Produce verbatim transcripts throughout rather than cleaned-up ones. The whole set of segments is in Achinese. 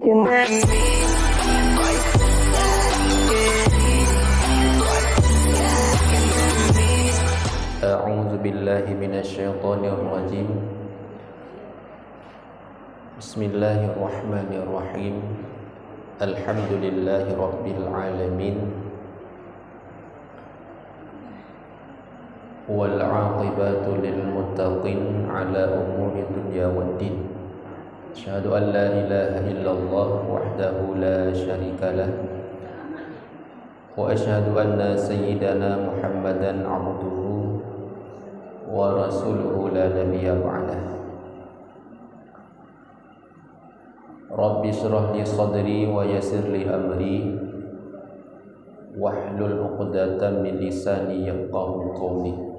أعوذ بالله من الشيطان الرجيم. بسم الله الرحمن الرحيم. الحمد لله رب العالمين. والعاقبة للمتقين على أمور الدنيا والدين. أشهد أن لا إله إلا الله وحده لا شريك له. وأشهد أن سيدنا محمدا عبده ورسوله لا نبي بعده. رب اشرح لي صدري ويسر لي أمري واحلل عقدة من لساني يفقهوا قولي.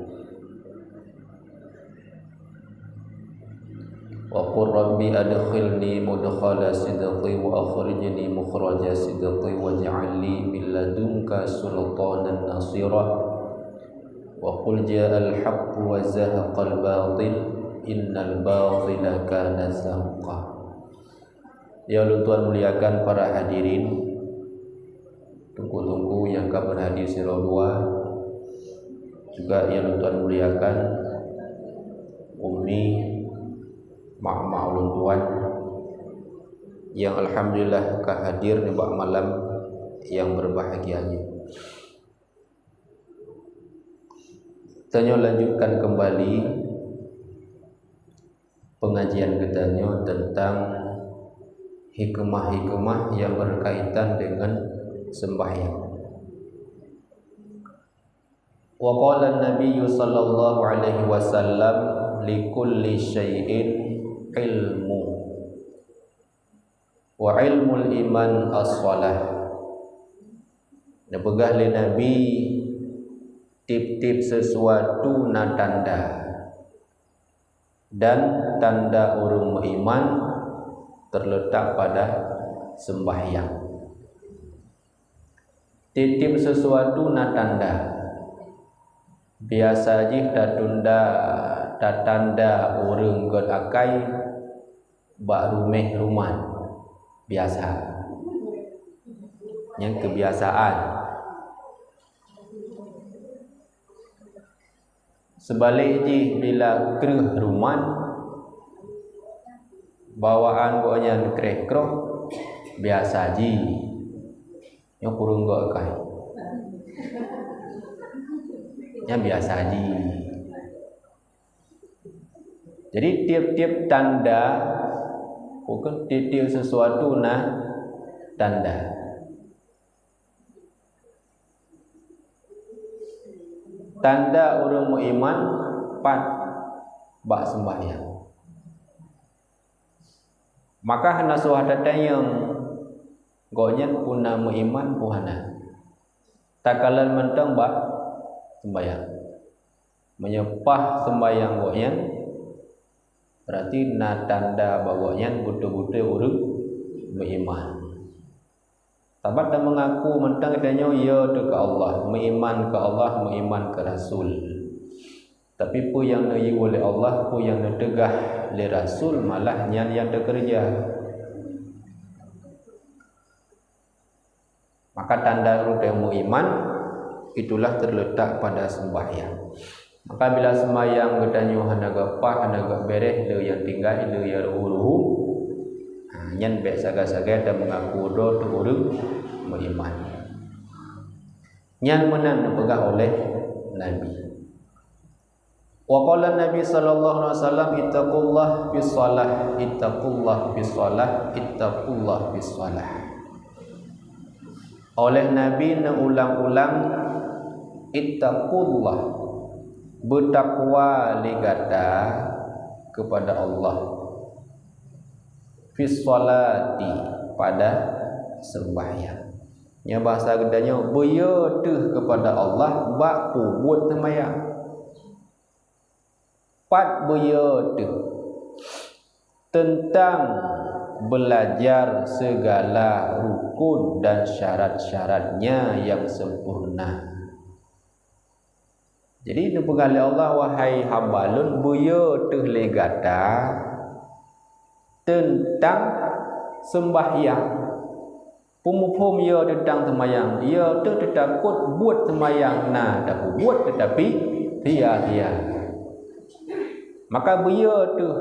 وقل رب أدخلني مدخل صدق وأخرجني مخرج صدق واجعل لي من لدنك سلطانا نصيرا. وقل جاء الحق وزهق الباطل إن الباطل كان زهوقا. Ya ulôn tuan muliakan para hadirin, teungku-teungku nyang ka berhadir sidroe dua, juga ya ulôn tuan muliakan ummi, mak-mak ulôn tuan, nyang alhamdulillah ka hadir nibak malam nyang berbahagia nyoe. Tanyoe lanjutkan kembali pengajian geutanyoe tentang hikmah-hikmah yang berkaitan dengan sembahyang. Wa qala Nabi sallallahu alaihi wasallam, "Likulli syai'in ilmu." Wa ilmul iman as-shalah. Neupeugah lé Nabi, tiep-tiep sesuatu na tanda, dan tanda ureuëng meuiman terletak pada sembahyang. Tiep-tiep sesuatu na tanda. Biasa jih tatunda, tatanda ureuëng gét akai bak ruméh ruman. Biasa. Nyang kebiasaan. Seubalek jih bila kreueh ruman, bawaan gobnyan kreh-kroh, biasa jih. Nyoe kureueng gét akai. Nyan biasa jih. Jadi tiep-tiep tanda, bukan tiep-tiep sesuatu na tanda. Tanda ureuëng meuiman pat bak sembahyang. Maka hana suah tatanyong gobnyan peue na meuiman peue hana. Takalon mantong bak sembahyang. Meunyoe paih sembahyang gobnyan, berarti na tanda bahwa gobnyan beutôi-beutôi ureuëng meuiman. Sabat dan mengaku mantong geutanyoe ya teuh keu Allah, meuiman keu Allah, meuiman keu Rasul. Tapi peue nyang neuyue lé Allah, peue nyang neuteugah lé Rasul, malah nyan nyang teukeureuja. Maka tanda ureuëng meuiman itulah terletak pada sembahyang. Maka bila sembahyang geutanyoe hana geupaih, hana geubeureh, le nyang tinggai, le nyang ruhu-ruhu, ha, nyan bék sagai-sagai dan mengaku droe teuh ureuëng meuiman. Nyan meunan neupeugah oleh Nabi. Wa qala Nabi sallallahu alaihi wasallam, "Ittaqullah fis shalah, ittaqullah fis shalah, ittaqullah fis shalah." Oleh Nabi neuulang-ulang, "Ittaqullah," beutakwa lé gata kepada Allah, "fis shalati," pada sembahyang. Nyan bahasa geutanyoe, beuyo teuh kepada Allah bak peubuet sembahyang. Pat beuyo teuh teuntang belajar segala rukun dan syarat-syaratnya yang sempurna. Jadi neupeugah lé Allah, "Wahai hamba Lôn, beuyo teuh lé gata teuntang seumbahyang. Peumuphom yo teuntang seumayang, yo teuh teutakot buet seumayang na tapeubuet teutapi sia-sia. Maka beuyo teuh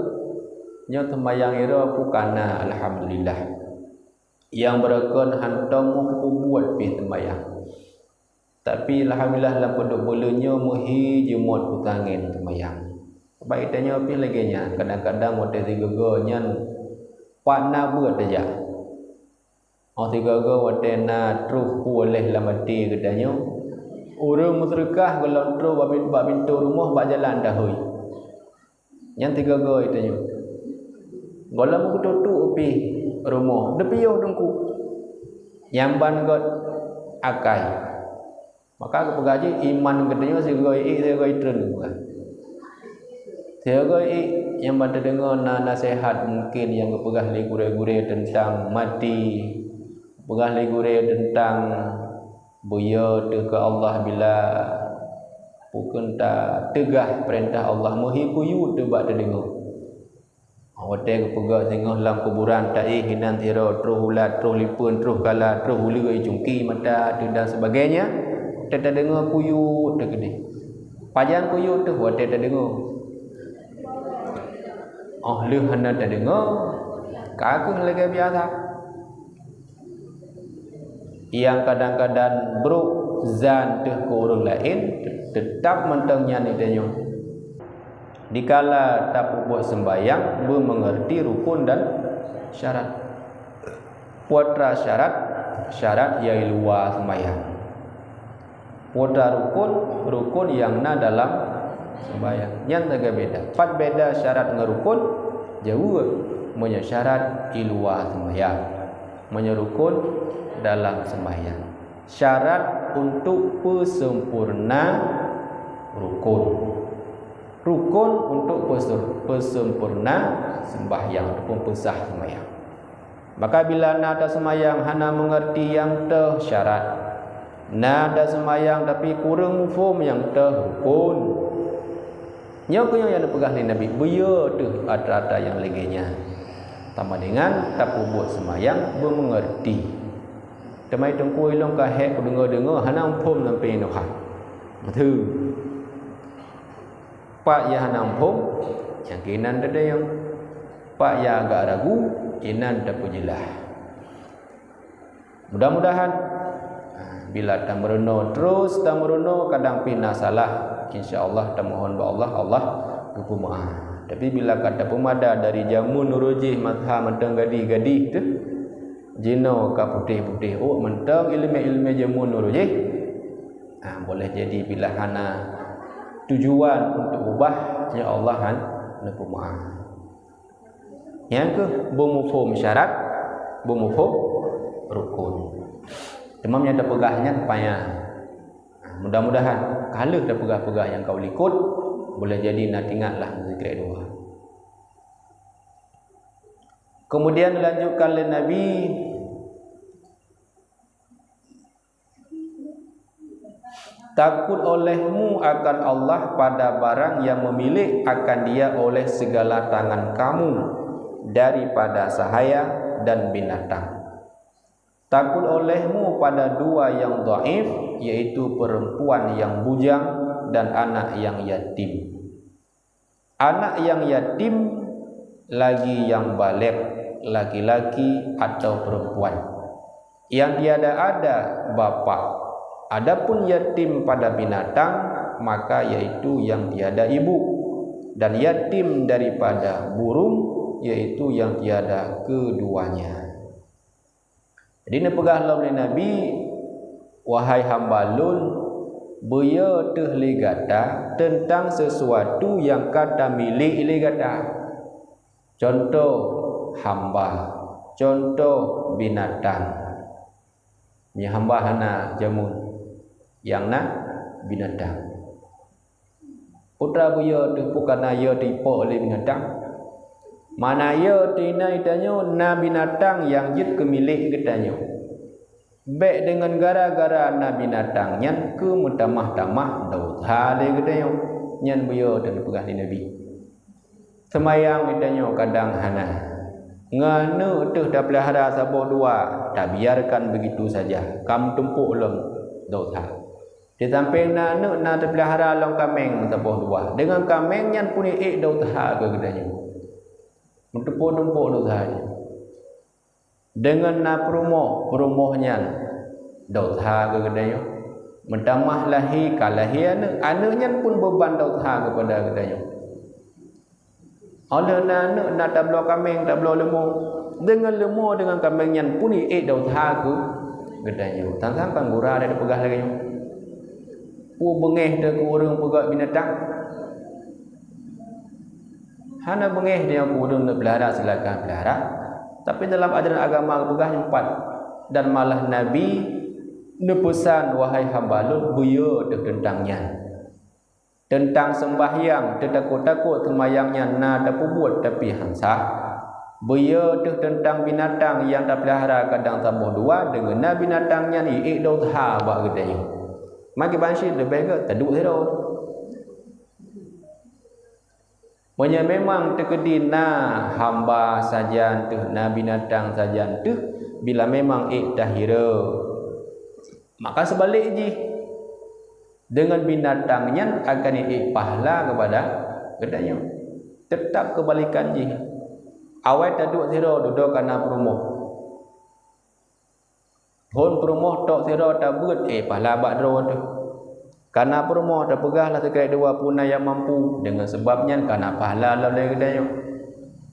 nyoe seumayang iro pukana alhamdulillah. Nyang beureugon hantom mupeubuet pih seumayang. Tapi alhamdulillah lam peuduek buleuen nyoe meuhi jimeuet peutangen seumayang. Sabab geutanyoe pih lagée nyan, kadang-kadang watée sigoe-goe nyan pat na beuet tajak. Óh sigoe-goe watée na troh puléh lam até geutanyoe, ureuëng meuseudeukah gohlom troh bak pin-, bak pintoe rumoh bak jalan dahôi. Nyan sigoe-goe geutanyoe. Gohlom geututuek pih rumoh, neupiôh teungku. Nyang ban göt akai. Maka geupeugah jih iman geutanyoe sigoe iék, sigoe itreun geupeugah. Sigoe iék nyang ban teudeungoe na naseuhat mungken nyang geupeugah lé gurée-gurée teuntang maté, geupeugah lé gurée teuntang beuyo teuh keu Allah bila bukon tateugah peurintah Allah meuhi kuyue teuh bak teudeungoe. Watée geupeugah singoh lam kuburan taéh inan sidroe, troh ulat, troh lipeuen, troh kala, troh uleue, cungki mata teuh dan sebagainya, watée tadeungoe kuyue teuh keudeh. Pajan kuyue teuh watée tadeungoe? Óh lheueh hana tadeungoe, ka kheueh lagée biasa. Nyang kadang-kadang brok zan teuh keu ureuëng laén, teutab mantong nyan geutanyoe. Dikala tapeubuet seumbahyang beumeungeurti rukon dan syarat. Peue atra syarat? Syarat nyang luwa seumbahyang. Peue atra rukon? Rukon nyang na dalam seumbahyang. Nyan sagai beda. Pat beda syarat ngon rukon? Jaweueb, meunyoe syarat i luwa seumbahyang. Meunyoe rukon dalam seumbahyang. Syarat untuk peuseumpurna rukon. Rukon untuk peusur-, peuseumpurna seumbahyang ataupun peusah seumbahyang. Maka bila na taseumayang hana meungeurti nyang teuh syarat, na taseumayang tapi kureueng muphom nyang teuh rukon. Nyoe keuh nyang neupeugah lé Nabi, beuyo teuh atra-atra nyang lagée nyan. Sama dengan tapeubuet seumayang beumeungeurti. Teuma teungku ilong ka hék kudeungoe-deungoe hana muphom sampoe inoe hai. Beutôi. Pat nyang hana muphom, nyang keunan teudeung. Pat nyang agak ragu, inan tapeujeulaih. Mudah-mudahan, ha, bila tameurunoe terus, tameurunoe kadang pih na salah, insya Allah tamohon bak Allah, Allah geupeumeuáh. Tapi bila ka tapeumada dari jameun uroe jih masa mantong gadih-gadih teuh, jinoe ka putéh-putéh ôk mantong ileumé-ileumé jameun uroe jih, ha, boleh jadi bila hana tujuan untuk ubah, ya Allah han neupeumeuáh. Nyang keuh beumuphom syarat, beumuphom rukon. Teuma nyang tapeugah nyan payah. Mudah-mudahan ka lheueh tapeugah-peugah nyang ka u likot, boleh jadi na teuingat lah meusikrek dua. Kemudian dilanjutkan lé Nabi, takut olehmu akan Allah pada barang yang memilih akan dia oleh segala tangan kamu daripada sahaya dan binatang. Takut olehmu pada dua yang dhaif, yaitu perempuan yang bujang dan anak yang yatim. Anak yang yatim lagi yang balek, laki-laki atau perempuan, yang tiada ada bapak. Adapun yatim pada binatang, maka yaitu yang tiada ibu, dan yatim daripada burung, yaitu yang tiada keduanya. Jadi neupeugah lom lé Nabi, "Wahai hamba lôn, beuyo teuh lé gata teuntang sisuatu nyang ka tamilék lé gata. Contoh hamba, contoh binatang." Meunyoe hamba hana jameun, nyang na binatang. Peue atra beuyo teuh, peue kana yo teuh ipok lé binatang? Mana yo teuh inan geutanyoe na binatang nyang jeuet keu milék geutanyoe. Bék deungon gara-gara na binatang nyan keu meutamah-tamah desya lé geutanyoe. Nyan beuyo teuh neupeugah lé Nabi. Seumayang geutanyoe kadang hana. Ngon aneuk teuh tapeulihara saboh dua, tabiarkan begitu saja, ka meutumpôk lom dosa. Di sampéng na aneuk na tapeulihara lom kaméng saboh dua. Deungon kaméng nyan pun ék dosa keu geutanyoe. Meutumpôk-tumpôk dosa nyan. Deungon na peurumoh, peurumoh nyan dosa keu geutanyoe. Meutamah lahé, ka lahé aneuk, aneuk nyan pun beuban dosa keupada geutanyoe. Óh lheueh na aneuk na tabloe kaméng, tabloe leumo. Deungon leumo deungon kaméng nyan pun ék dosa keu geutanyoe. Sang-sang kan gura ada peugah lagée nyoe. Peue beungéh teuh keu ureuëng peugét binatang? Hana beungéh nyoe keu ureuëng neupeulihara, silakan peulihara. Tapi dalam ajaran agama geupeugah nyoe pat, dan malah Nabi neupeusan, "Wahai hamba lôn, beuyo teuh teuntang nyan." Teuntang seumbahyang, teutakot-takot seumayang nyan na tapeubuet tapi han sah. Beuyo teuh teuntang binatang nyang tapeulihara kadang saboh dua, deungon na binatang nyan ék dosa bak geutanyoe. Maka ban cit leubeh gét taduek sidroe. Meunyoe memang teukeudi na hamba sajan teuh, na binatang sajan teuh, bila memang ék tahira, maka seubalek jih, deungon binatang nyan akan ék pahala keupada geutanyoe. Teutab keubalikan jih. Awai taduek sidroe dudoe kana peurumoh. Phon peurumoh tok sidroe tabeuet, ék pahala bak droe teuh. Kana peurumoh tapeugah lah sikrek dua puna nyang mampu, deungon sabab nyan kana pahala lom lé geutanyoe.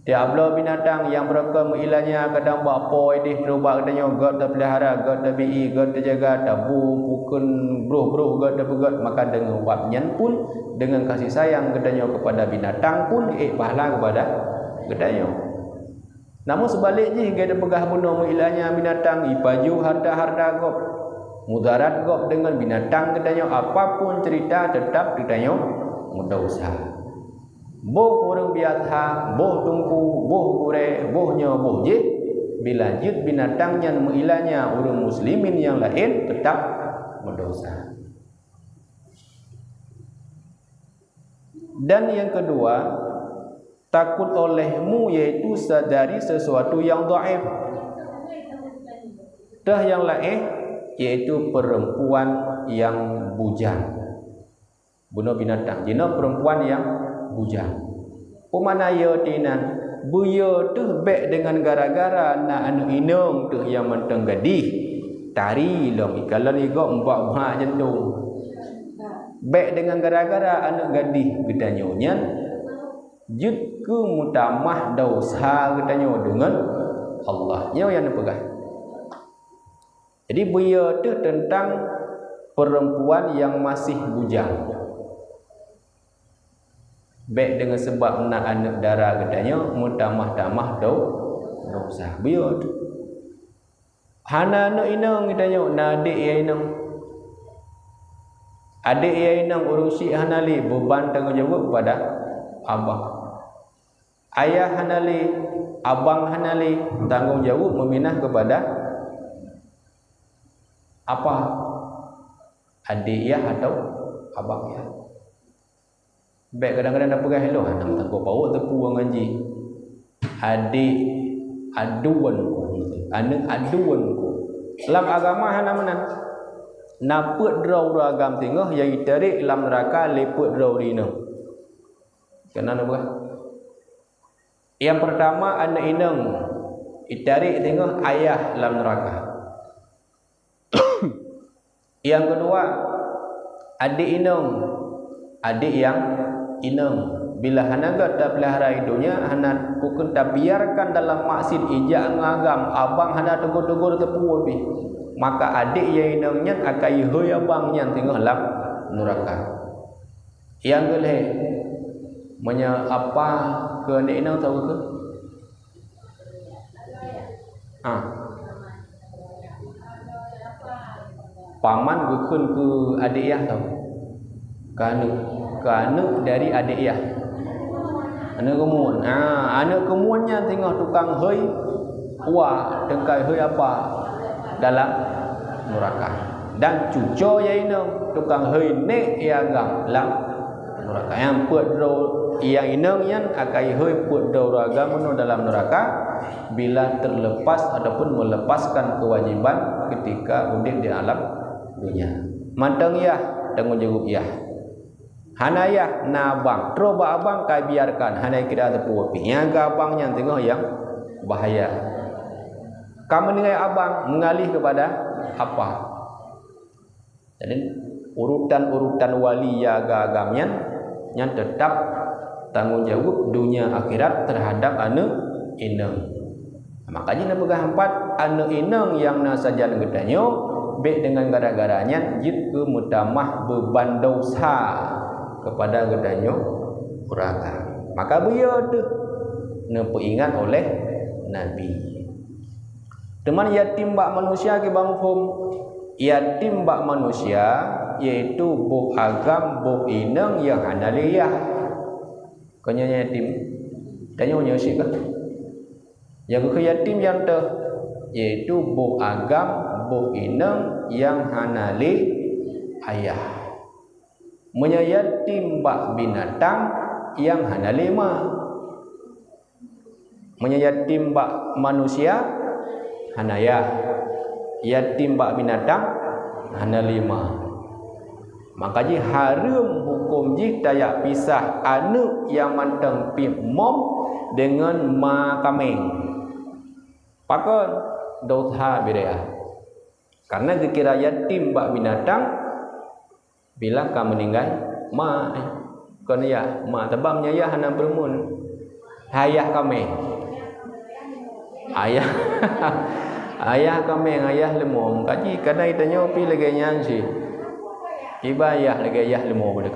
Tiab bloe binatang nyang beureukoh meuilanya kadang bak po idéh trok bak geutanyoe, gét tapeulihara, gét tabi-i, gét tajaga, tabu, pukon broh-broh gét tapeugét, maka deungon bab nyan pun, deungon kasih sayang geutanyoe keupada binatang pun ék pahala keupada geutanyoe. Namun seubalek jih, gét tapeugah bunoe meuilanya binatang, ipaju harta-harta gob, mudarat gob deungon binatang geutanyoe, apapun ceurita teutab geutanyoe meudosa. Boh ureuëng biasa, boh teungku, boh gurée, boh nyoe, boh jéh, bila jeuet binatang nyan meuilanya ureuëng muslimin nyang laén, teutab meudosa. Dan yang kedua, takut olehmu, yaitu dari sesuatu yang dhaif. Teuh nyang laén, yaitu perempuan yang bujang. Bunoe binatang, jinoe perempuan nyang bujang. Peue makna yo teuh inan? Beuyo teuh bék deungon gara-gara na aneuk inong teuh nyang mantong gadih, tari lom ikalon igob mbak-mbak jantong. Bék deungon gara-gara aneuk gadih geutanyoe nyan jeuet keu meutamah dosa geutanyoe deungon Allah. Nyoe nyang neupeugah. Jadi, beuyo teuh teuntang perempuan nyang masih bujang. Bék deungon sabab na aneuk dara geutanyoe meutamah-tamah do-, dosa. Beuyo teuh. Hana aneuk inong geutanyoe, na adék nyang inong. Adék nyang inong ureuëng syiek hana lé, beuban tanggong jaweueb keupada abang. Ayah hana lé, abang hana lé, tanggong jaweueb meuminah keupada apa? Adék yah atau abang yah? Bék kadang-kadang na peugah ilong, hana meusangkot paut teupeu ngon jih. Adék aduen ku, aneuk aduen ku. Lam agama hana meunan. Na peuet droe ureuëng agam singoh nyang jitarek lam neuraka lé peuet droe ureuëng inong. Keunan na peugah. Nyang peurtama aneuk inong, jitarek singoh ayah lam neuraka. Nyang keudua, adék inong, adék nyang inong. Bila hana gét tapeulihara i donya, hana bukon tabiarkan dalam maksiet ijak ngon agam, abang hana teugor-teugor teupeu pih, maka adék nyang inong nyan akai jihôi abang nyan singoh lam neuraka. Nyang keu lhée, meunyoe apa keu aneuk inong saboh keu? Ah. Paman geukheun keu adék yah tau. Keu aneuk, keu aneuk dari adék yah. Aneuk keumuen. Ah, aneuk keumuen nyan singoh tukang hôi wa, teuka hôi apa dalam neuraka. Dan cucoe nyang inong tukang hôi nék nyang agam lam neuraka. Nyang peuet droe nyang inong nyan akai hôi peuet droe ureuëng agam meunoe dalam neuraka. bila terlepas ataupun melepaskan kewajiban ketika udeb di alam dunia. Mantong yah, tanggung jaweueb yah. Hana yah, na abang. Troh bak abang ka biarkan, hana kira teupeu pih. Nyang keu abang nyan teungoh nyang bahaya. Ka meuninggai abang, mengalih kepada apa? Jadi, urutan-urutan wali nyang agam-agam nyan, nyan teutap tanggung jaweueb dunia akhirat terhadap aneuëk inong. Maka jih neupeugah empat, aneuëk inong nyang na sajan geutanyoe, bék deungon gara-gara nyan jeuet keu meutamah beuban desya keupada geutanyoe ureuëng agam. Maka beu yo teuh neupeuingat oleh Nabi. Teuma yatim bak manusia kiban muphom. Yatim bak manusia, yaitu boh agam, boh inong nyang hana lé yah. Kon nyan yatim. Tanyoe nyoe syiek kah? Nyang geukheun yatim nyang teuh, yaitu boh agam, boh inong nyang hana lé ayah. Meunyoe yatim bak binatang, nyang hana lé ma. Meunyoe yatim bak manusia, hana yah. Yatim bak binatang, hana lé ma. Maka jih hareuem huköm jih tajak pisah aneuëk nyang mantong pih mom deungon ma kaméng. Pakon? Desya bidaya. Karena geukira yatim bak binatang, bila ka meuninggai ma, eh, kon yah, ma, sabab meunyoe yah hana peurumun. Ayah kaméng. Ayah, ayah kaméng, ayah leumô. Kaji kadang tanyoe pih lagée nyan cit. Iba ayah lagée ayah leumô beudeuh.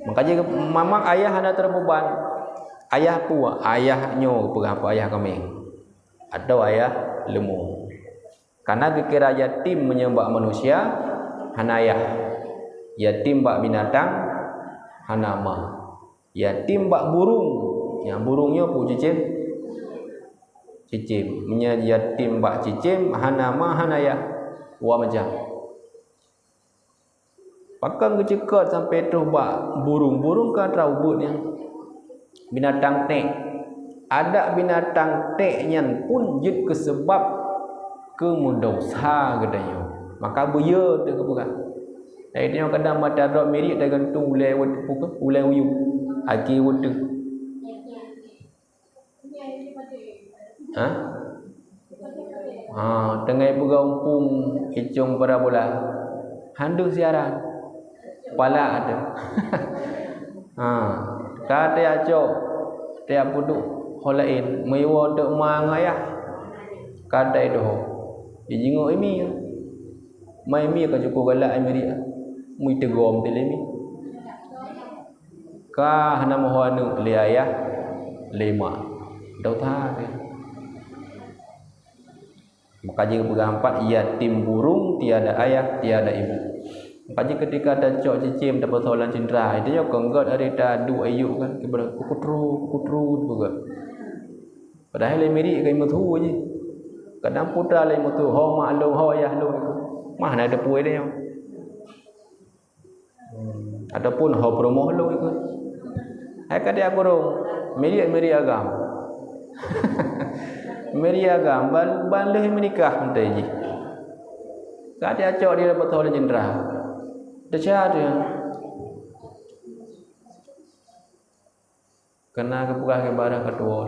Maka jih mamak ayah hana teubeuban. Ayah peue? Ayah nyoe peugah peue ayah kaméng. Atau ayah leumô. Karena geukira yatim meunyoe bak manusia, hana yah. Yatim bak binatang, hana ma. Yatim bak burung, nyang burung nyoe peue cicém? Cicém. Meunyoe yatim bak cicém, hana ma, hana yah. Dua macam. Pakon geuceukot sampai troh bak burung? Burung ka atra ubeut nyan. Binatang ték. Adak binatang ték nyan pun jeuet keu seubab keu meudesya geutanyoe. Maka beu yo teuh keu peugah. Jadi tanyoe kadang mata droe mirit tagantung ulée wet-, ulée uyueb, aki weteuh. Ha? Ha, teungoh peugah umpung icong parabola. Handeuh siaran. Palak teuh. Ha, ka teuh cok, teuh peuduek ho laén, meuiwoe teuk ma ngon ayah. Ka teuh doho. Jijingok imi. Ma imi ka cukup galak imi riah. Mui teugom teuh lé mi. Ka hana meuho aneuëk lé ayah, lé ma. Dau that. Maka jih geupeugah empat, yatim burung, tiada ayah, tiada ibu. Maka jih ketika tacok cicém tapeusoe lam cindra, itu nyoe kong gét hari ta duek ayuk kan, kibra kukutru, kukutru beugét. Padahai lé mirit ka imeuthu jih. Kadang putra lé imeuthu, ho mak lôn, ho ayah lôn. Mah na teupeue dia nyoe. Hmm. Ataupun ho peurumoh lôn ikot. Hai ka dia kurong, mirit-mirit agam. Mirit agam, ban, ban lheueh meunikah meutai jih. Ka dia cok dia beutôi lé jendera. Desya dia. Kena geupeugah ibarat keu tuwo.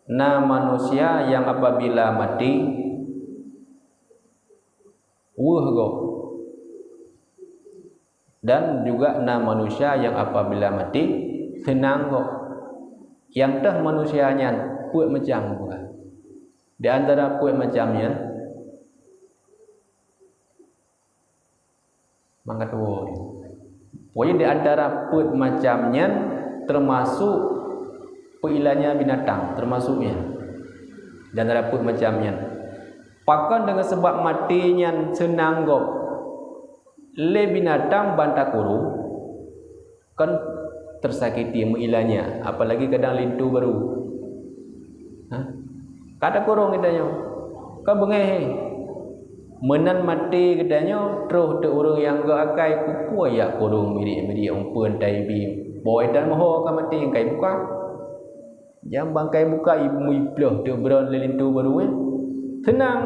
Na manusia nyang apabila maté, weueh gob. Dan juga na manusia nyang apabila maté, seunang gob. Nyang teuh manusia nyan peuet macam bukan. Di antara peuet macam nyan, Mangkatuwoe. Pokoknya di antara peuet macam nyan termasuk peuilanya binatang, termasuknya. Di antara peuet macam nyan. Pakon deungon seubab maté nyan seunang gob lé binatang ban takurong, kan tersakiti meuilanya, apalagi kadang linto baru. Ha? Ka takurong geutanyoe. Ka beungéh, eh. Meunan maté geutanyoe, troh teuk ureuëng nyang geuakai, peue-peue jak kurong mirék-mirék umpeuen taibi, boh itan meuho ka maté, kai buka. Nyang bangkai buka, i-, iplôh teuk beuron lé linto barô, eh. Seunang.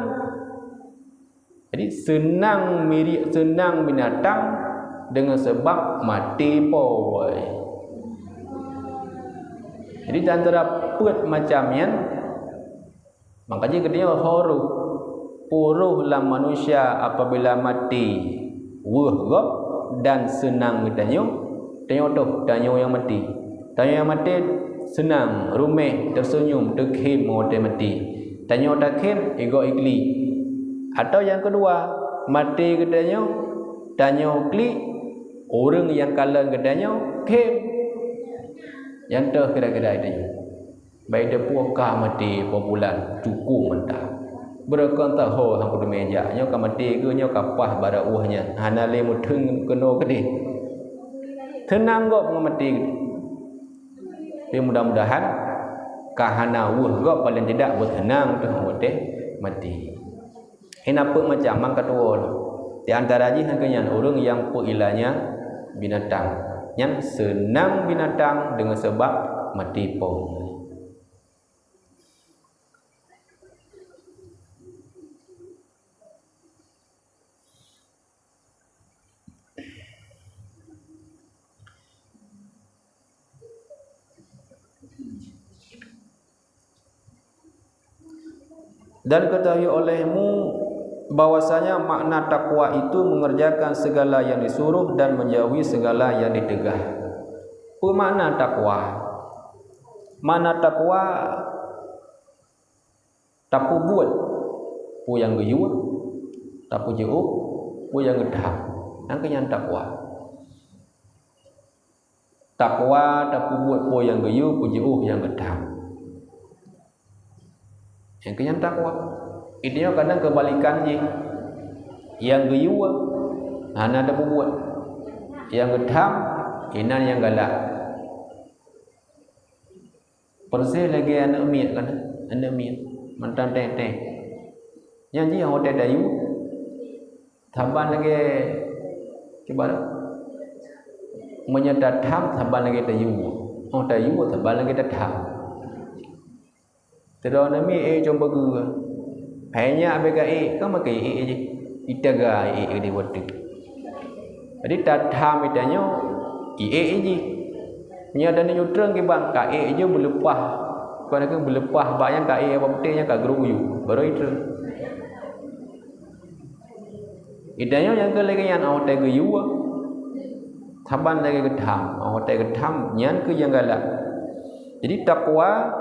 Jadi, seunang mirék, seunang binatang deungon sabab maté po, woi. Jadi, di antara peuet macam nyan, maka jih geutanyoe ho roh. Peue roh lam manusia apabila maté, weueh gob dan seunang geutanyoe, tanyoe toh, tanyoe nyang maté. Tanyoe nyang maté seunang, ruméh, teuseunyum, teukhém watée maté. Tanyoe takhém, igoe iklik. Atawa nyang keudua, maté geutanyoe, tanyoe klik, ureuëng nyang kalon geutanyoe khém. Nyan toh kira-kira geutanyoe. Bai teupeue ka maté, po bulan, cukôp mantap. Beureukan taho han kuteumé jak, nyoe ka maté keuh, nyoe ka paih bara ueh nyan, hana lé meuteun keunoe keudeh. Seunang gob ngon maté. Tapi mudah-mudahan ka hana weueh gob, paling tidak beuseunang teuh watée maté. Hina peuet macam mangkatuwoe. Di antara jih nyang keunyan ureuëng nyang peuilanya binatang. Nyan seunang binatang deungon sabab maté po. Dan ketahui olehmu bahwasanya makna takwa itu mengerjakan segala yang disuruh dan menjauhi segala yang ditegah. Peue makna takwa? Makna takwa, tapeubuet peue nyang geuyue, tapeujeuôh peue nyang geutham. Nyan keuh nyan takwa. Takwa tapeubuet peue nyang geuyue, peujeuôh nyang geutham. Nyan keuh nyan takwa. Geutanyoe kadang keubalikan jih. Nyang geuyue hana tapeubuet. Nyang geutham, inan nyang galak. Persis lagée aneuëk miet kan, aneuëk miet mantong teng-teng. Nyan jih watée tayue, saban lagée, kiban, meunyoe tatham saban lagée tayue. Oh, tayue saban lagée tatham. Sidroe aneuëk miet ék com bageue. Hai nyak bèk ka ék, ka makajih ék jih. Itaga ék di watée. Jadi tatham geutanyoe, ék jih. Nyan dan nyoe treun kiban ka ék jih beuleupah. Kon keuh beuleupah bak nyang ka ék bak putéh nyan ka grok yue, barô itreun. Geutanyoe nyang keu lagée nyan, oh watée geuyue, saban lagée geutham, oh watée geutham, nyan keuh nyang galak. Jadi takwa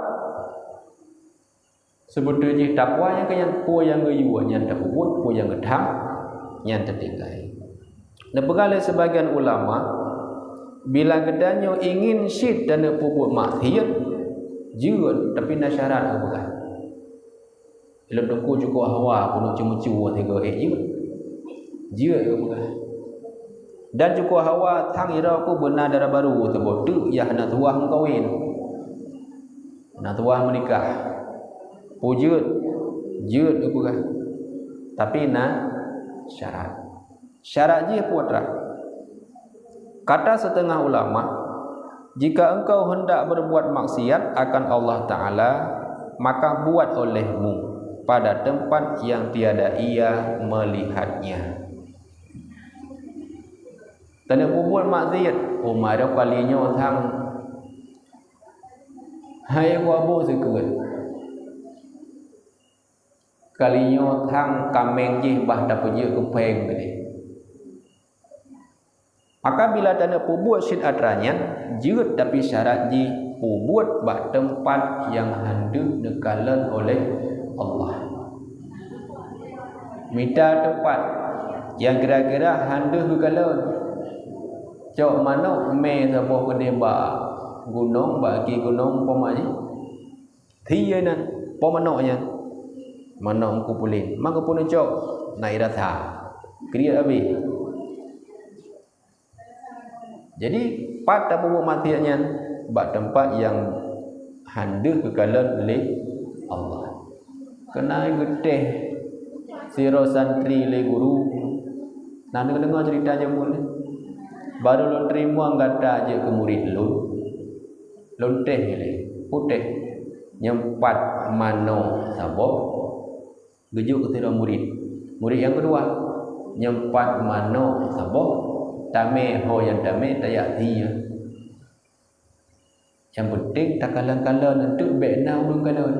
Seubeutôi jih takwa nyang keu nyan peue nyang geuyue nyan tapeubuet, peue nyang geutham nyan tatinggai. Neupeugah lé seubagian ulama, bila geutanyoe ingin cit taneuk peubuet maksiet, jeuet, tapi na syarat geupeugah. Ilôn teungku cukôp hawa keuneuk ceumeucue sigoe ék jeuet. Jeuet geupeugah. Dan cukôp hawa sang sidroe keuh beuna dara barô saboh teuk, yah hana tuwah meukawen. Na tuwah meunikah. Peue jeuet? Jeuet geupeugah. Tapi na syarat. Syarat jih peue atra? Kata setengah ulama, "Jika engkau hendak berbuat maksiat akan Allah Ta'ala, maka buat olehmu pada tempat yang tiada Ia melihatnya." Taneuk peubuet maksiat, oh, mari kali nyoe sang Hai waboh sikeuet. Kali nyoe thang kaméng jih bah tapeujeuet keu péng tadi. Maka bila taneuk peubuet cit atra nyan, jeuet tapi syarat jih peubuet bak teumpat nyang hana neukalon oleh Allah. Mita teumpat nyang kira-kira hana geukalon. Cok manok mé saboh keudeh bak gunong, bak gaki gunong umpama jih. Thie nan, po manok nyan. Manok meukupulen. Maka pun cok, na irasa. Kriet habéh. Jadi, pat tapeubuet maksiat nyan bak teumpat nyang hana geukalon lé Allah. Keunae geutéh Sidroe santri lé guru, na deungoe-deungoe ceurita jameun nyoe. Barô lôn teurimong gata jeuet keu murit lôn, lôn teh lé, putéh, nyang pat manoe saboh, geujok keu sidroe murit. Murit nyang keudua, nyang pat manoe saboh, tamé ho nyang tamé tajak sie. Nyang peunteng takalon-kalon, enteuk bék na ureuëng kalon.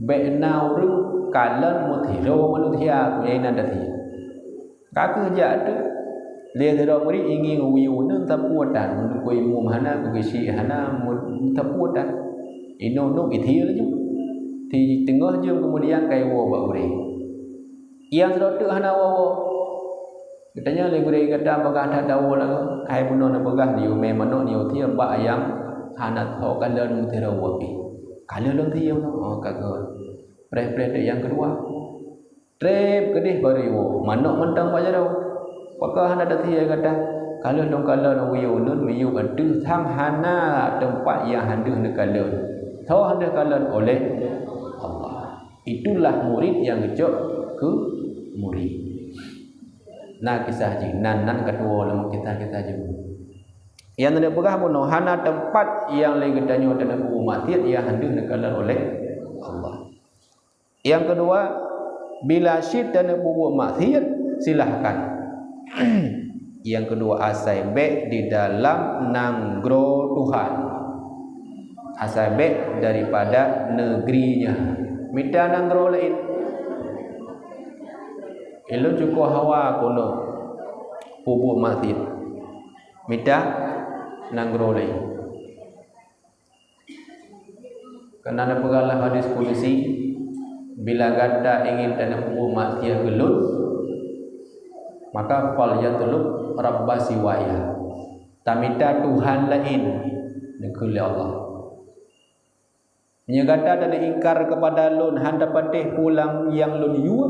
Bék na ureuëng kalon meusidroe manusia, peue nyang inan tasie. Ka kheueh jak teuk, lé sidroe murit ingieng wiyeu uneun sapeue tan, meunyoe keu imum hana, keu geusyik hana, meu-, sapeue tan. Inoe-noe itie laju. Di teungoh jeuem keumudian ka iwoe bak gurée. Nyang sidroe teuk hana woe-woe. Geutanyoe lé gurée gata, bagah that tawoe lagoe, hai bunoe neupeugah neuyue mé manok neuyue sie bak nyang hana tho kalon meusidroe pih. Kalon lôn sie bunoe, oh ka gét. Preh-preh teuk nyang keudua. Treb keudeh barô iwoe, manok mantong bak jaroe. Pakon hana tasie gata? Kalon lôn kalon wiyeu uneun, miyueb ateueh, sang hana teumpat nyang han deuh neukalon. Tho han deuh kalon oleh Allah. Itulah murit nyang geucok keu murit. Na kisah jih, nan, nan ka tuwoe lam kisah-kisah jih. Nyang neupeugah bunoe, hana teumpat nyang lé geutanyoe taneuk peubuet maksiat nyang han deuh neukalon oleh Allah. Nyang keudua, bila cit taneuk peubuet maksiat, silahkan. Nyang keudua, asai bék di dalam nanggroe Tuhan. Asai bék daripada neugri nyan. Mita nanggroe laén. Ulôn cukup hawa keunoe peubuet maksiat. Mita nanggroe laén. Karena neupeugah lam hadis kudusi, bila gata ingin taneuk peubuet maksiat keu lôn, maka falyatlub rabba siwaya. Tamita Tuhan laén neukheun lé Allah. Meunyoe gata taneuk ingkar keupada lôn, han tapatéh peue nyang lôn yue,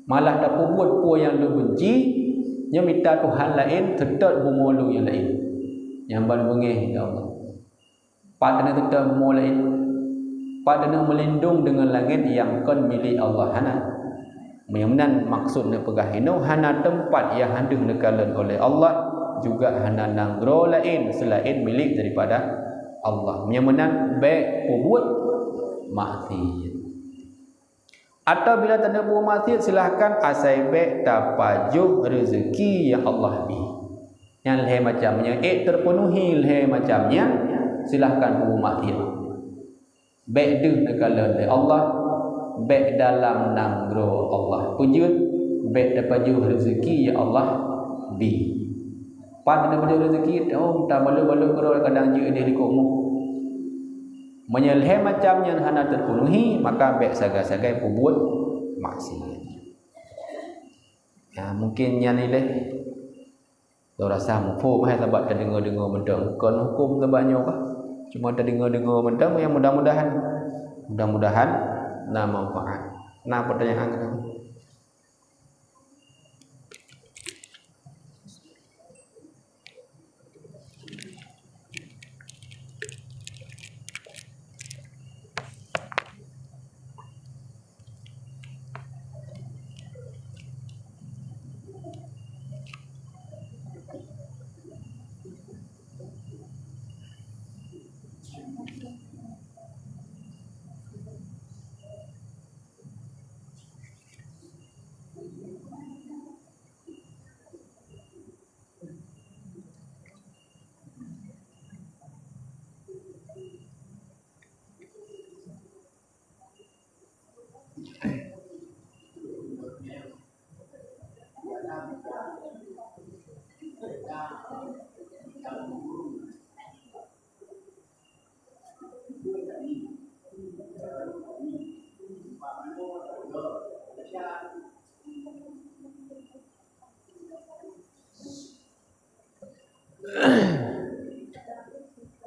malah tapeubuet peue nyang lôn beunci, nyoe mita Tuhan laén seutôt bumoe lôn nyang laén. Nyan ban beungéh, ya Allah. Pat taneuk seutôt bumoe laén? Pat taneuk meulindong deungon langét nyang kon milék Allah? Hana. Meunyoe meunan maksud neupeugah inoe, hana teumpat nyang han deuh neukalon oleh Allah, juga hana nanggroe laén seulaén milék daripada Allah. Meunyoe meunan, bék peubuet maksiat. Atawa bila taneuk peubuet maksiat, silahkan, asai bék tapajoh reuzeuki nyang Allah bri. Nyan lhée macam nyan, ék teupeunuhi lhée macam nyan, silahkan peubuet maksiat. Bék deuh neukalon lé Allah, bék dalam nanggroe Allah. Peue jeuet? Bék tapajoh reuzeuki nyang Allah bri. Pat tapajoh reuzeuki, oh, tabalot-balot keudroe kadang jeuet di likot moh. Meunyoe lhée macam nyan hana teupeunuhi, maka bék sagai-sagai peubuet maksiat. Ya, mungkin nyan ilée. Lôn rasa muphom hai sabab tadeungoe-deungoe mantong. Kon huköm sabab nyoe kah? Cuma tadeungoe-deungoe mantong, ya mudah-mudahan, mudah-mudahan na manfaat. Na pertanyaan kah?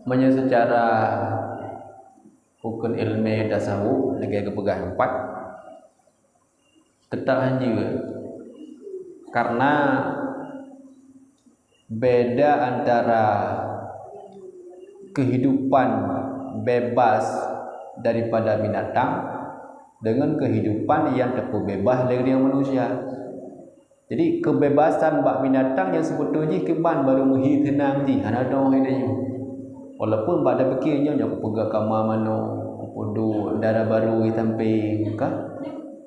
Meunyoe seucara huköm ileumèe tasawuf lagèe geupeugah nyan pat, teutap han jeuet. Karena beda antara kehidupan bebas daripada binatang deungon keuhidupan nyang teupeubeubaih lé ureuëng manusia. Jadi keubebasan bak binatang nyang seubeutôi jih kiban barô meuhi teunang jih hana dong hai tanyoe. Walaupun bak tapiké nyoe nyang kupeugah kama manok, kupeudok dara barô di sampéng ka,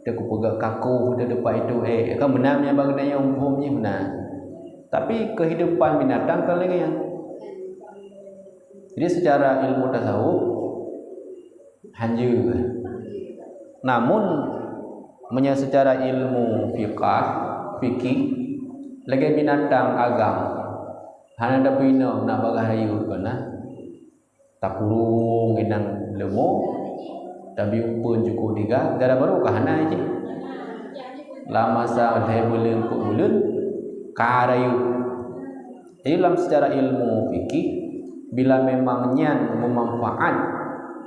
teukupeugah kakoh di teumpat itu, eh, ka meunan nyang bak geutanyoe muphom jih meunan. Tapi keuhidupan binatang ka lagée nyan. Jadi seucara ilmu tasawuf hanjeuet. Namun meunyoe seucara ilmu fiqah, fikih, lagée binatang agam, hana tapeuinong na bagaih rayeuk keunan. Takurong inong leumo, tabi umpeuen jukuk tiga, dara barô ka hana jih. Lam masa lhée buleuen, peuet buleuen, ka rayeuk. Jadi lam seucara ilmu fikih, bila memang nyan meumanfaat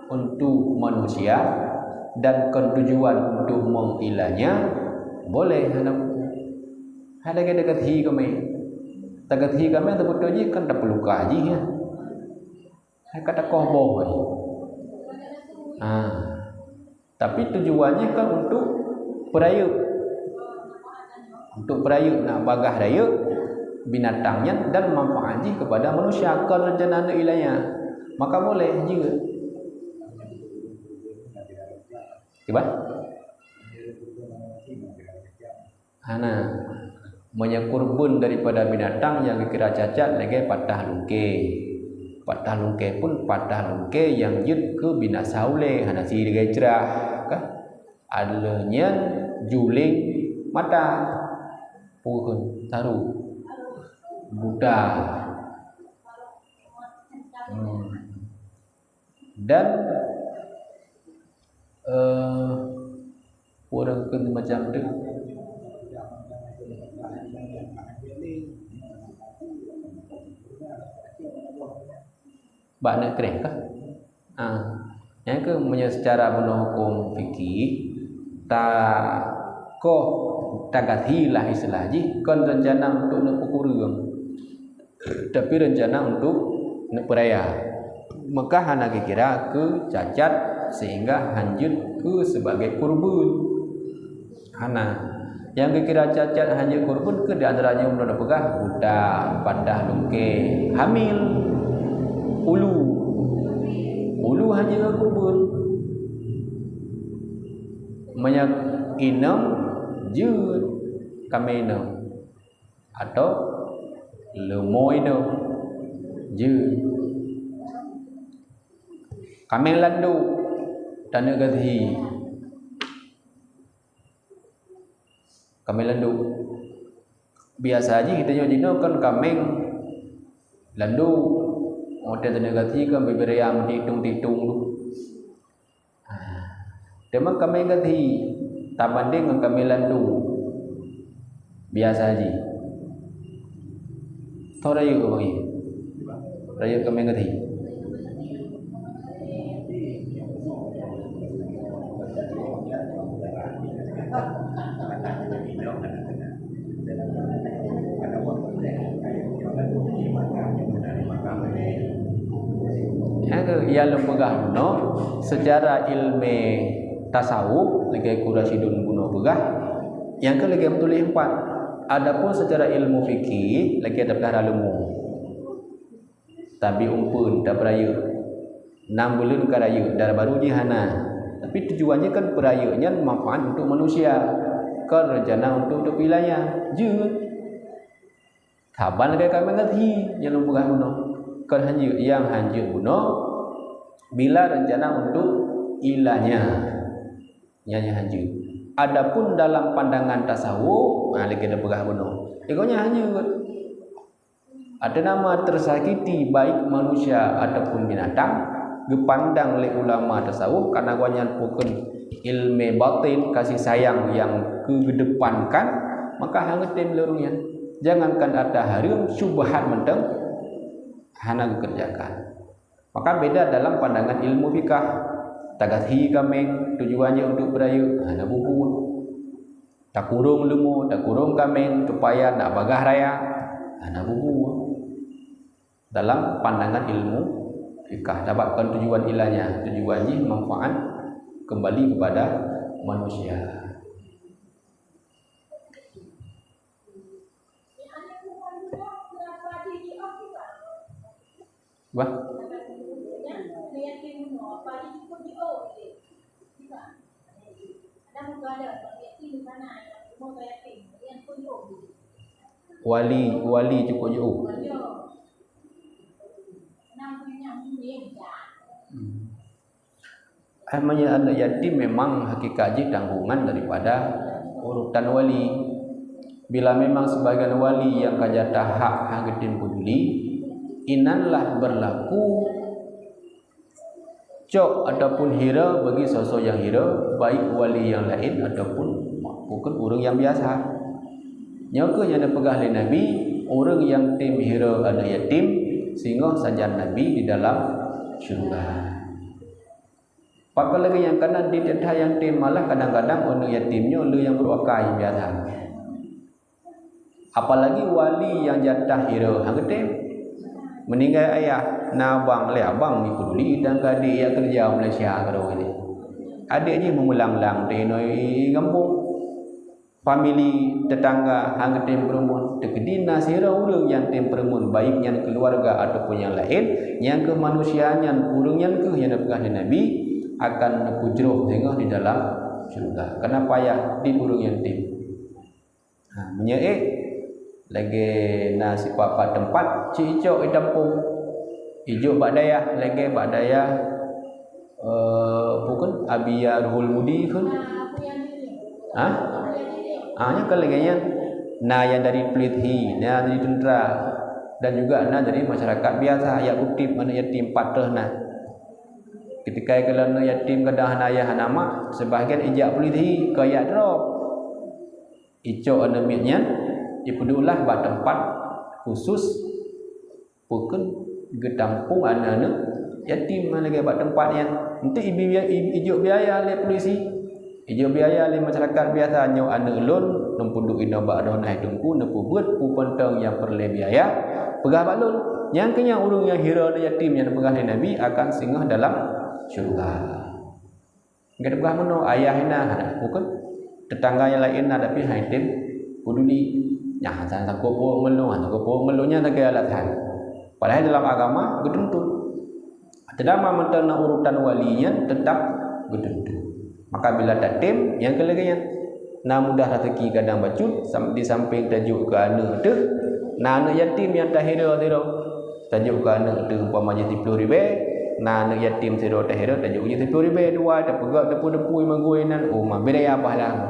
untuk manusia dan kon tujuan untuk meuilanya, boleh hana buku. Hai lagée tagadhi kameng. Tagadhi kameng teubeutôi jih kan tapeuloka jih ya. Hai ka takoh boh jih. Ha. Tapi tujuannya kan untuk peurayeuk. Untuk peurayeuk nak bagaih rayeuk binatang nyan dan manfaat jih kepada manusia, kon rencana neuilanya. Maka boleh jeuet. Kiban? Hana. Meunyoe kurban daripada binatang nyang geukira cacat lagée patah lungkée. Patah lungkée pun patah lungkée nyang jeuet keu binasa ulée, hana si lagée crah, ka? Adalah nyan juling mata, pukon taru, buta. Hmm. Dan, eh, ureuëng keu macam tu. Bak neuk kreh kah? Ah, nyang keu meunyoe seucara bunoe huköm fikih, ta koh tagadhi lah istilah jih, kon rencana untuk neuk peukureueng. Tapi rencana untuk neupeuraya. Maka hana geukira keu cacat sehingga hanjeuet keu sebagai kurban. Hana. Nyang geukira cacat hanjeuet kurban keu di antara nyoe meunurot peugah buta, patah lungkée, hamil, ulu. Ulu hanjeuet kurban. Meunyoe inong jeuet kamé inong. Atau leumo inong jeuet. Kameng landok taneuk gadhi. Kameng landok. Biasa jih geutanyoe jinoe kan kameng landok. Watée taneuk gadhi kan bubé raya meutitong-titong tu. Teuma kameng gadhi tabandeng ngon kameng landok biasa jih. Toh rayeuk abang nyan? Rayeuk kameng gadhi. Nyang keu, nyang lôn peugah bunoe, seucara ileumé tasawuf, lagée Qurasyidun bunoe peugah, nyang keu lagée meutuléh empat. Adapun seucara ilmu fikih, lagée tapeugah raleumong. Tabi umpeuen, tapeurayeuk. Nam buleuen ka rayeuk, dara barô jih hana. Tapi tujuan jih kan peurayeuk nyan manfaat untuk manusia. Kon rencana untuk, untuk wilayah. Jeuet. Saban lagée kameng gadhi nyang lôn peugah bunoe. Kon hanjeuet, nyang hanjeuet bunoe bila rencana untuk ilanya. Nyan nyang hanjeuet. Adapun dalam pandangan tasawuf, ha, lagée lôn peugah bunoe. Igoe nyan hanjeuet. Ateueh nama tersakiti baik manusia ataupun binatang, geupandang lé ulama tasawuf karena gobnyan pakon ileumé batin, kasih sayang nyang keu geudepankan, maka hana tem lé ureuëng nyan. Jangankan atra hareuem, syubhat mantong hana geukeureujakan. Maka beda dalam pandangan ilmu fikah. Tagadhi kameng tujuan jih untuk beurayeuk, hana bubuet. Takurong leumo, takurong kameng, supaya nak bagaih raya, hana bubu. Dalam pandangan ilmu fikah, sabab kon tujuan ilanya, tujuan jih manfaat kembali kepada manusia. Bah. Wali, wali cukup jauh. Hmm. Hai meunyoe aneuk yatim memang hakikat jih tanggungan daripada urutan wali. Bila memang sebagian wali nyang ka jatah hak hana geutem peuduli, inan lah berlaku cok ataupun hira bagi soe-soe nyang hira, baik wali nyang laén ataupun bukan ureuëng nyang biasa. Nyoe kheueh nyang neupeugah lé Nabi, ureuëng nyang tem hira aneuk yatim, singoh sajan Nabi di dalam syeuruga. Pakon lagée nyan, kana di that-that nyang tem, malah kadang-kadang aneuk yatim nyoe le nyang brok akai biasa. Apalagi wali nyang jatah hira hana geutem. Meuninggai ayah, na abang, lé abang ni peduli dan ka adék jak keureuja Malaysia keudroe nyoe. Adék jih meumeulang-lang teuh inoe i gampông. Famili, teutangga hana geutem peureumeun, teukeudi na sidroe ureuëng nyang tem peureumeun, baik nyan keuluwarga ataupun nyang laén, nyang kheueh manusia nyan, ureuëng nyan kheueh nyang neupeugah lé Nabi akan neupeujroh singoh di dalam syeuruga. Kana payah di ureuëng nyang tem. Ha, meunyoe ék, lagée na sipat-pat teumpat, cit icok i gampông. Ijok bak dayah, lagée bak dayah, eh, peue kheun, Abiya Ruhul Mudi kheun. Ha? Ah, nyan kan lagée nyan. Na nyang dari polisi, na dari tentara, dan juga na dari masyarakat biasa, jak kutip aneuk yatim pat troh na. Ketika keulan aneuk yatim kadang hana ayah hana mak, sebahagian ijak polisi keu jak droe. Icok aneuk miet nyan, ipeuduek lah bak teumpat khusus peue kheun geutampong aneuk-aneuk yatim lagée bak teumpat nyan. Enteuk ibi-, i-, ijok biaya lé polisi, ijok biaya lé masyarakat biasa, nyoe aneuk lôn, lôn peuduek inoe bak droeneuh hai teungku, neupeubuet peue mantong nyang peureulée biaya, peugah bak lôn. Nyang keu nyan ureuëng nyang hira aneuk yatim nyang neupeugah lé Nabi akan singoh dalam syeuruga. Geupeugah meunoe, ayah na, hana, bukan, teutangga nyang laén na, tapi hana tem peuduli. Nyan, hana sangkot peuet ngon lôn, hana sangkot peuet ngon lôn, nyan sagai alasan. Padahai dalam agama geutuntut. Teuma mantong na urutan wali nyan teutap geutuntut. Maka bila tatem, nyang keu lagée nyan, na mudah raseuki kadang bacut, sam-, di samping tajok keu aneuk teuh, na aneuk yatim nyang tahira sidroe. Tajok keu aneuk teuh umpama jih siploh ribée, na aneuk yatim sidroe tahira tajok jih siploh ribée dua, tapeugah teupeu-teupeu magui nan, oh, ma beda ya pahala.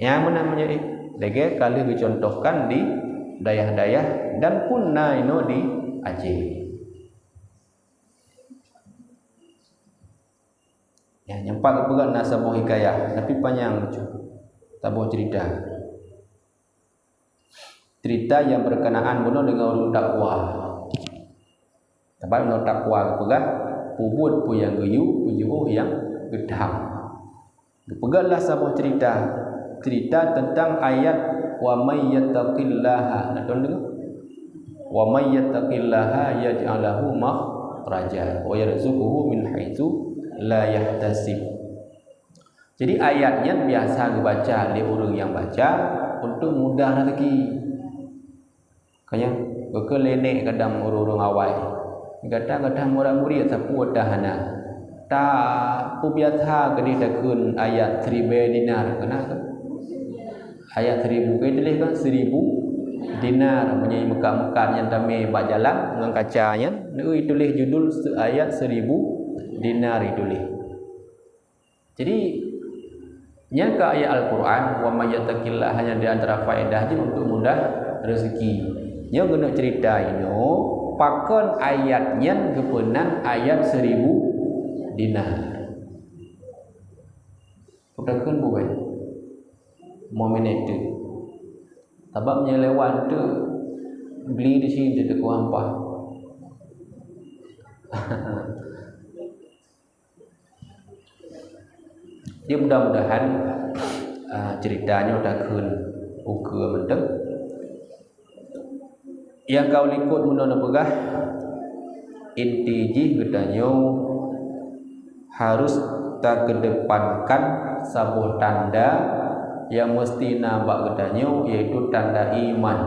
Nyang meunan meunyoe lagée ka lheueh geucontohkan di dayah-dayah dan pun na inoe di Aceh. Ya, nyang pat geupeugah na saboh hikayah, tapi panyang bacut. Saboh cerita. Cerita nyang berkenaan bunoe deungon ureuëng takwa. Sabab ngon takwa geupeugah, peubuet peue nyang geuyue, peujiôh nyang geutham. Geupeugah lah saboh cerita, cerita teuntang ayat, "Wa may yattaqillaha," na teudeungoe? "Wa may yattaqillaha yaj'al lahu makhraja wa yarzuqhu min haitsu la yahtasib." Jadi, ayat nyan biasa geubaca lé ureuëng nyang baca untuk mudah raseuki. Ka nyan, beukeuleunek kadang ureuëng-ureuëng awai. Gata-gata murit-murit sapeue dah hana. Ta peubiasa keudeh takheun ayat siribée dinar, keunan keu? Ayat seribu, ka tuléh kan seribu dinar, meunyoe meukat-meukat nyang tamé bak jalan ngon kaca nyan, neutuléh judul se-, ayat seribu dinar ituléh. Jadi, nyang ka ayat Al-Quran, "Wa may yattaqillaha," hanya di antara faedah jih untuk mudah rezeki. Nyoe keuneuk cerita inoe, pakon ayat nyan geupeunan ayat seribu dinar. Peutakheun buet. Momen itu. Sabab nyan lewat tu, beli di sini tu, ku hampa. Jadi, mudah-mudahan, ah, cerita nyoe takheun ukeue mantong. Nyang ka likot meunoe neupeugah, inti jih geutanyoe harus takedepankan saboh tanda nyang meusti na bak geutanyoe, yaitu tanda iman.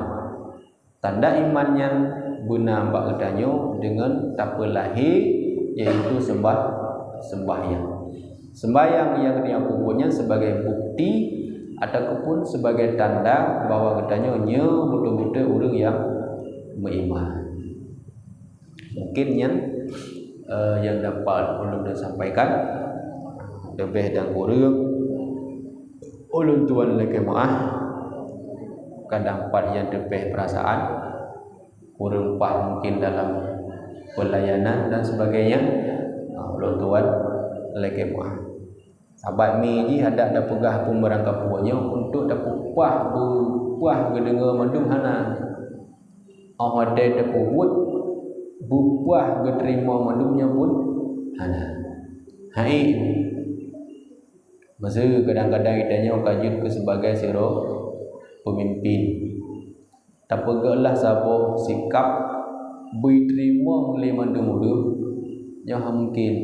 Tanda iman nyan beuna bak geutanyoe deungon tapeulahé, yaitu seumbah, seumbahyang. Seumbahyang nyang geutanyoe peubuet nyan sebagai bukti ataupun sebagai tanda bahwa geutanyoe nyoe beutôi-beutôi ureuëng nyang meuiman. Mungkin nyan, eh, nyang dapat ulôn sampaikan. Leubeh dan kureueng ulôn tuan lakée meuáh. Kadang pat nyang teupeh peurasaan, kureueng paih mungkin dalam peulayanan dan sebagainya. Nah, ulôn tuan lakée meuáh. Sabat mi jih handak tapeugah peue meurangkapeue nyoe untuk tapeupah, beupaih geudeungoe mandum hana. Óh watée tapeubuet, beupaih geuteurimong mandum nyoe pun hana. Hai, masa kadang-kadang geutanyoe ka jeuet keu sebagai sidroe peumimpin, tapeugah lah saboh sikap beuiteurimong lé mandum ureuëng, nyoe hana mungken.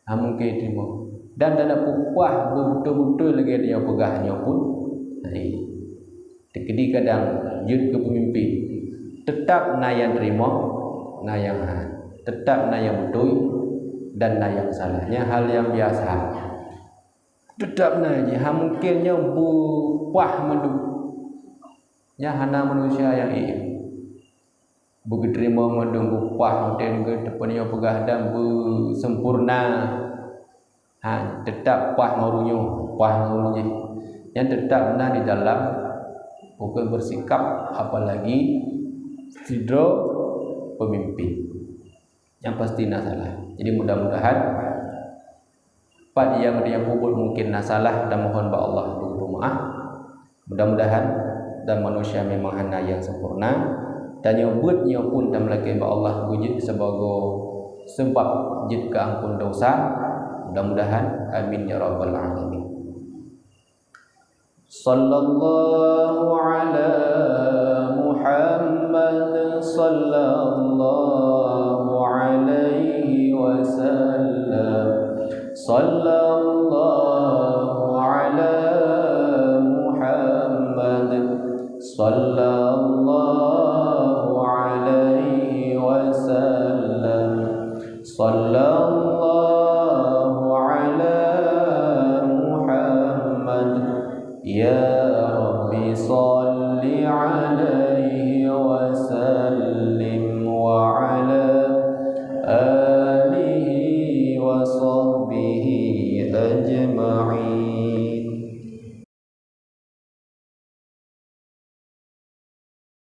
Hana mungken teurimong. Dan hana peupah beubeutôi-beutôi lagée tanyoe peugah nyoe pun. Hai. Teukeudi kadang jeuet keu peumimpin, teutab na nyang teurimong, na nyang hana. Teutab na nyang beutôi dan na nyang salah. Nyan hal nyang biasa. Teutab na jih, hana mungken nyoe beupaih mandum. Nyan hana manusia nyang ék. Beugeuteurimong mandum beupaih watée geuteupeue nyoe peugah dan beusempurna. Ha, teutab paih ngon ureuëng nyoe, paih ngon ureuëng jih. Nyan teutab na di dalam bukan bersikap, apalagi sidroe peumimpin. Nyang pasti na salah. Jadi mudah-mudahan pat nyang geutanyoe peubuet mungken na salah, tamohon bak Allah beupeumaáh. Mudah-mudahan, dan manusia memang hana nyang sempurna, tanyoe beuet nyoe pun tameulakée bak Allah beujeuet sibagoe seubab jeuet keu amphon dosa. Mudah-mudahan, amin ya rabbal alamin. Sallallahu ala Muhammad, sallallahu alaihi wasallam. Salla